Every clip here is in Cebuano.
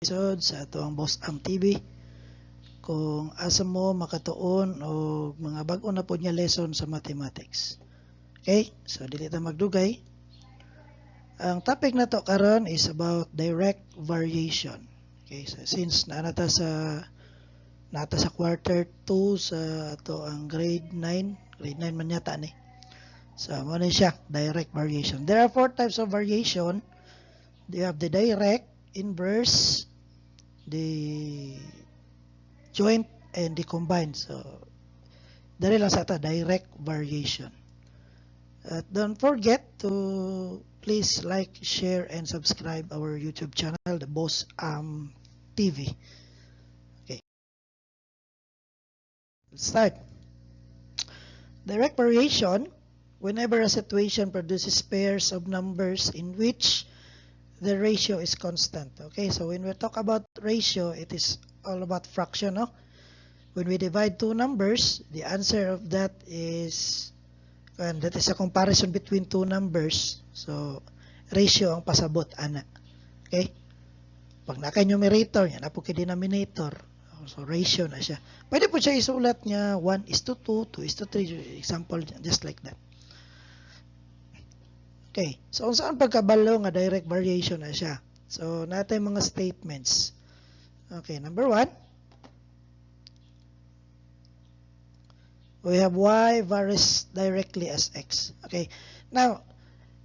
Episode sa atoang Boss Am TV kung asa mo makatuon og mga bag-o na pod nga lesson sa mathematics. Okay? So dili ta magdugay. Ang topic nato karon is about direct variation. Okay, so since naa ta sa quarter 2 sa ato ang grade 9, grade 9 man yata ni. So mao ni siya, direct variation. There are four types of variation. You have the direct, inverse, the joint, and the combined. So, dali lang sa ata, direct variation. At don't forget to please like, share, and subscribe our YouTube channel, the Boss Am TV. Okay. Let's start. Direct variation, whenever a situation produces pairs of numbers in which the ratio is constant. Okay, so when we talk about ratio, it is all about fraction, no? When we divide two numbers, the answer of that is, and that is a comparison between two numbers. So, ratio ang pasabot, ana. Okay? Pag naa kay numerator, yan, naa pod kay denominator. So, ratio na siya. Pwede pod siya isulat niya 1 is to 2, 2 is to 3, example, just like that. Okay, so unsaon pagkabalo nga direct variation na siya? So, naa tay mga statements. Okay, number 1. We have y varies directly as x. Okay, now,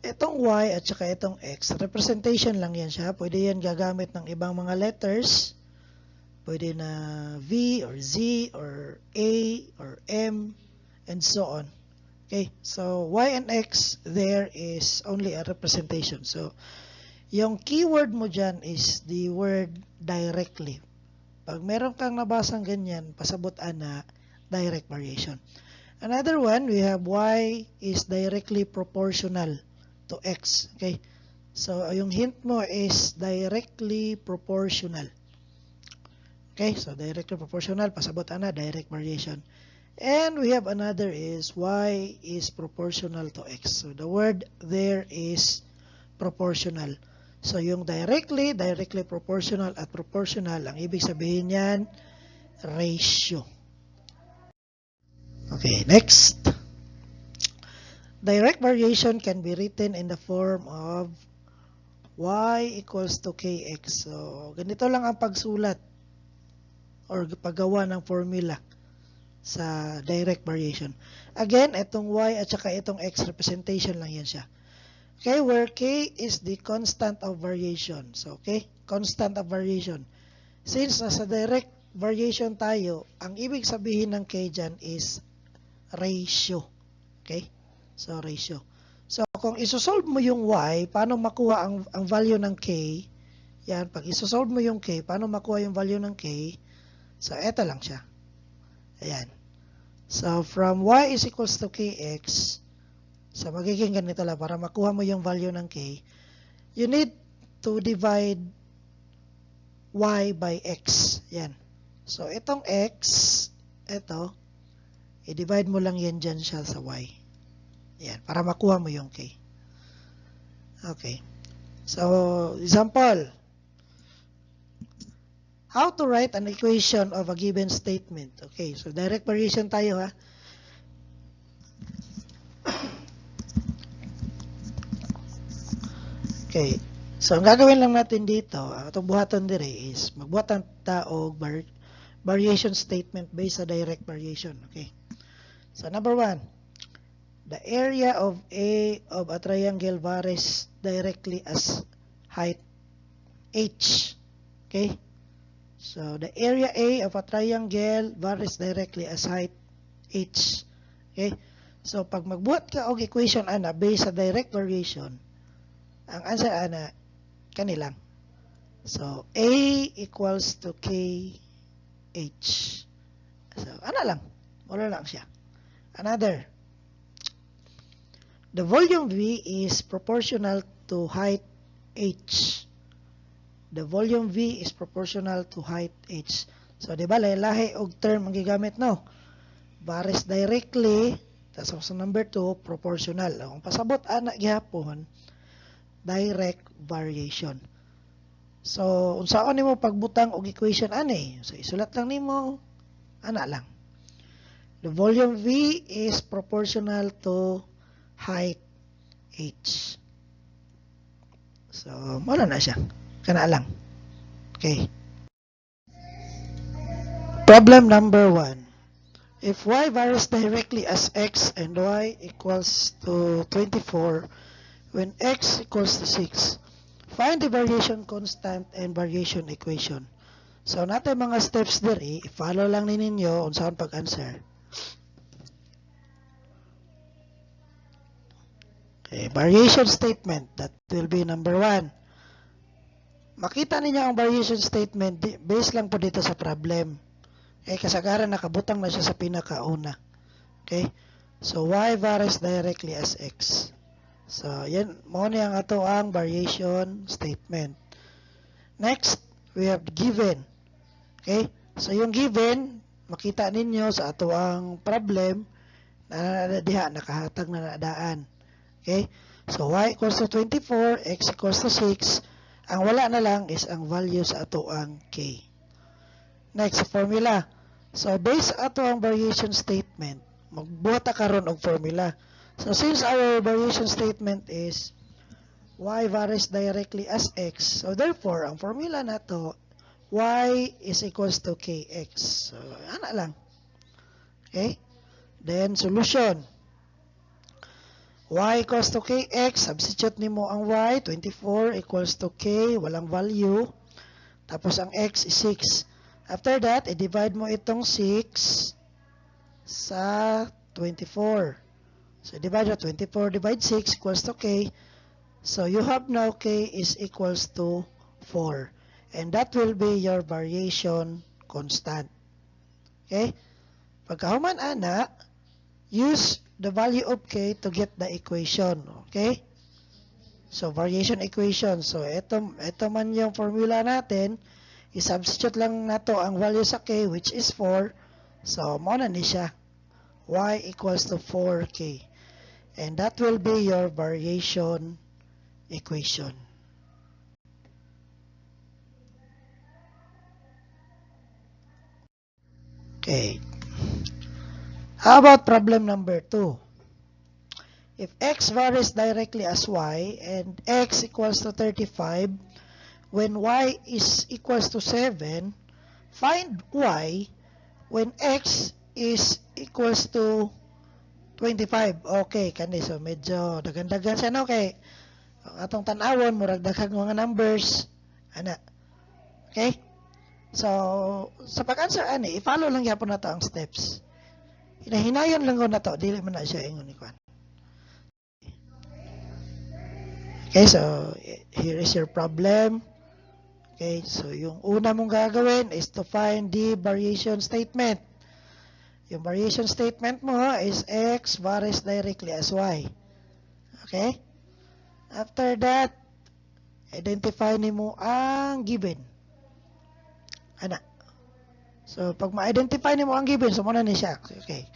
itong y at saka itong x, representation lang yan siya. Pwede yan gagamit ng ibang mga letters. Pwede na v or z or a or m and so on. Okay, so y and x there is only a representation. So, yung keyword mo dyan is the word "directly." Pag meron kang nabasang ganyan, pasabot ana, direct variation. Another one, we have y is directly proportional to x. Okay, so yung hint mo is "directly proportional." Okay, so directly proportional, pasabot ana, direct variation. And we have another is y is proportional to x. So the word there is "proportional." So yung directly, directly proportional, at proportional, ang ibig sabihin niyan, ratio. Okay, next. Direct variation can be written in the form of y equals to kx. So ganito lang ang pagsulat or paggawa ng formula sa direct variation. Again, itong y at saka itong x, representation lang yan siya. Okay, where k is the constant of variation. So, okay, constant of variation. Since nasa direct variation tayo, ang ibig sabihin ng k dyan is ratio. Okay? So, ratio. So, kung isosolve mo yung y, paano makuha ang value ng k? Yan, pag isosolve mo yung k, paano makuha yung value ng k? So, eto lang siya. Ayan. So, from y is equals to kx, so magiging ganito lang, para makuha mo yung value ng k, you need to divide y by x. Yan. So, itong x, ito, i-divide mo lang yan dyan siya sa y. Yan, para makuha mo yung k. Okay. So, example. How to write an equation of a given statement. Okay, so direct variation tayo, ha. Okay, so ang gagawin lang natin dito, atong buhaton dire is magbuhatan ta og variation statement based sa direct variation. Okay. So number 1, the area of A of a triangle varies directly as height h. Okay? So, the area A of a triangle varies directly as height h. Okay? So, pag magbuhat ka og equation ana based sa direct variation, ang answer ana kani lang. So, A equals to K H. So, ana lang. Wala lang siya. Another. The volume V is proportional to height h. The volume V is proportional to height h. So, di ba, lahi og term ang gigamit, no? Varies directly, tapos sa number 2, proportional. Ang pasabot ana gihapon, direct variation. So, unsaon nimo pagbutang og equation ani? So, isulat lang nimo, ana lang. The volume V is proportional to height H. So, mao na siya. Kana lang. Okay. Problem number 1. If y varies directly as x and y equals to 24 when x equals to 6, find the variation constant and variation equation. So, naa tay mga steps diri, i-follow lang ni ninyo unsaon pag-answer. Okay, variation statement, that will be number 1. Makita ninyo ang variation statement based lang po dito sa problem. Okay, kasagaran nakabutang na siya sa pinakauna. Okay? So, y varies directly as x. So, yan, mao ni ang ato ang variation statement. Next, we have given. Okay? So, yung given, makita ninyo sa ato ang problem na diha, nakahatag na nadaan. Okay? So, y equals to 24, x equals to 6. Ang wala na lang is ang value sa ato ang k. Next, formula. So, based ato ang variation statement, magbuhat ta karon og formula. So, since our variation statement is y varies directly as x, so therefore, ang formula nato, y is equals to kx. So, ana lang. Okay? Then, solution. Y equals to kx, substitute nimo ang y, 24 equals to k, walang value. Tapos, ang x is 6. After that, i-divide mo itong 6 sa 24. So, divide 24 divide 6 equals to k. So, you have now k is equals to 4. And that will be your variation constant. Okay? Pagkahuman ana, use the value of k to get the equation. Okay? So, variation equation. So, ito man yung formula natin. I-substitute lang nato ang value sa k, which is 4. So, mao na ni siya. Y equals to 4k. And that will be your variation equation. Okay. How about problem number 2? If x varies directly as y and x equals to 35, when y is equals to 7, find y when x is equals to 25. Okay, kani so medyo dagan-dagan siya, no, kay ang atong tan-awon murag daghang mga numbers ana. Okay? So, sa pag-answer ani, i-follow lang gyapon nato ang steps. Hinahinayon lang ko nato, dili man na siya ingon ni kwan. Okay, so here is your problem. Okay, so yung una mong gagawin is to find the variation statement. Yung variation statement mo is x varies directly as y. Okay? After that, identify nimo ang given. Ana. So, pag ma-identify nimo ang given, so muna ni siya. Okay.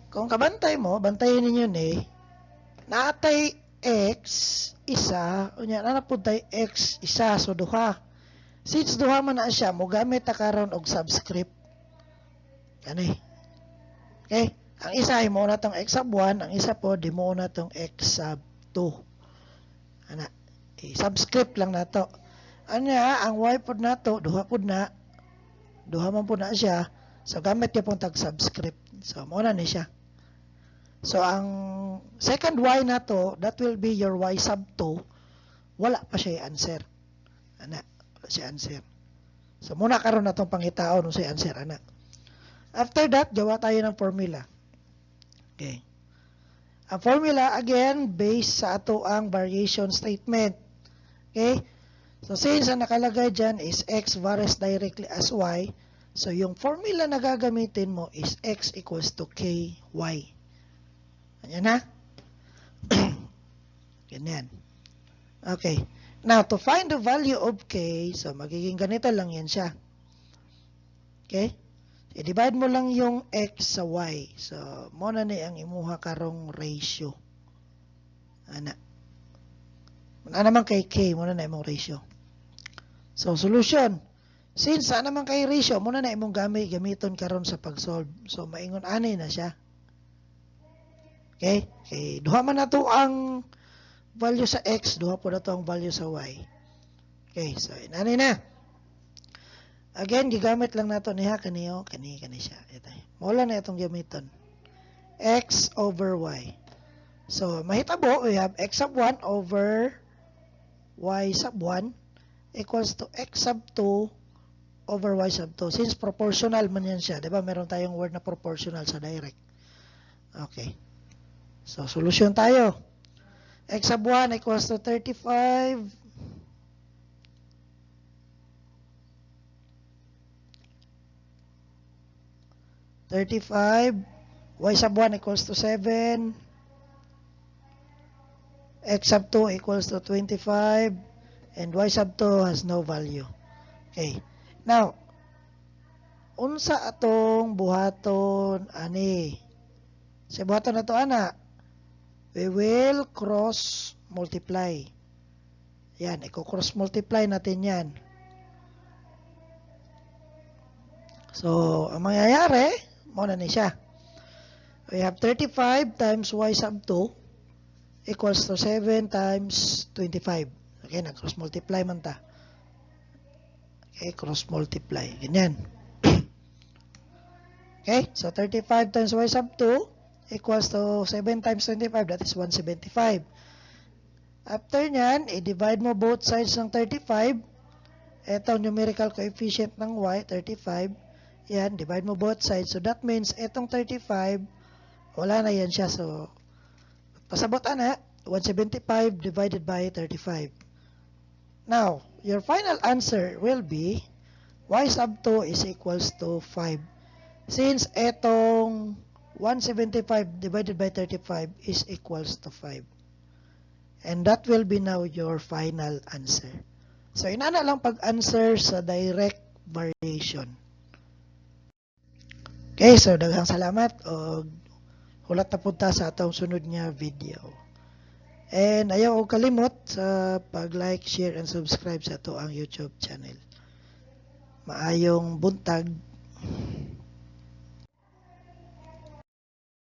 Kung kabantay mo, bantayan ninyo ni, naatay x isa, unya na pud tay x isa, so duha. Since duha man na siya, mogamit ta karon og subscript. Kani. Okay? Ang isa ay mo na tong x sub 1, ang isa po di mo na tong x sub 2. Ana, i-subscript lang nato. Anya, ang y pod nato, duha pod na. Duha man pod na siya. So gamit gyapon tag subscript. So mo na ni siya. So ang second y nato, that will be your y sub 2. Wala pa siya answer. Ana, wala siya answer. So muna karon natong pangitaon unsay answer ana. After that, gawa tayo ng formula. Okay. Ang formula, again, based sa ato ang variation statement. Okay? So, since ang nakalagay dyan is x varies directly as y, so yung formula na gagamitin mo is x equals to ky. Ayan na? Ganyan. Okay. Now, to find the value of k, so magiging ganito lang yan siya. Okay? I-divide mo lang yung x sa y. So, mo na ni ang imuha karong ratio. Ana. Muna naman kay k, mo na imong ratio. So, solution. Since naa naman kay ratio, mao na na imong gamiton karon sa pag-solve. So, maingon ani na siya. Okay? Okay. Duha man na to ang value sa x, duha pud na to ang value sa y. Okay, so inani na. Again, gigamit lang nato niya kaniyo, kani kani siya. Ito. Mao lang na itong gamiton. X over y. So, mahitabo, we have x sub 1 over y sub 1 equals to x sub 2 over y sub 2. Since proportional man yan siya, di ba? Meron tayong word na proportional sa direct. Okay. So, solution tayo. X sub 1 equals to 35 35, y sub 1 equals to 7, x sub 2 equals to 25, and y sub 2 has no value. Okay. Now, unsa atong buhaton ani? Sa buhaton nato ana, we will cross multiply. Yan, i-cross multiply natin yan. So, ang mangyayari, mao na ni siya. We have 35 times y sub 2 equals to 7 times 25. Okay, nag-cross multiply man ta. Okay, cross multiply. Ganyan. Okay, so 35 times y sub 2 equals to 7 times 25, that is 175. After nyan, i-divide mo both sides ng 35. Ito, numerical coefficient ng y, 35. Yan, divide mo both sides. So, that means, itong 35, wala na yan siya. So, pasabot ana, 175 divided by 35. Now, your final answer will be y sub 2 is equals to 5. Since etong 175 divided by 35 is equals to 5. And that will be now your final answer. So, inana lang pag-answer sa direct variation. Okay, so daghang salamat og hulat na pud ta sa atong sunod nga video. And ayaw og kalimot sa pag-like, share, and subscribe sa atoang YouTube channel. Maayong buntag.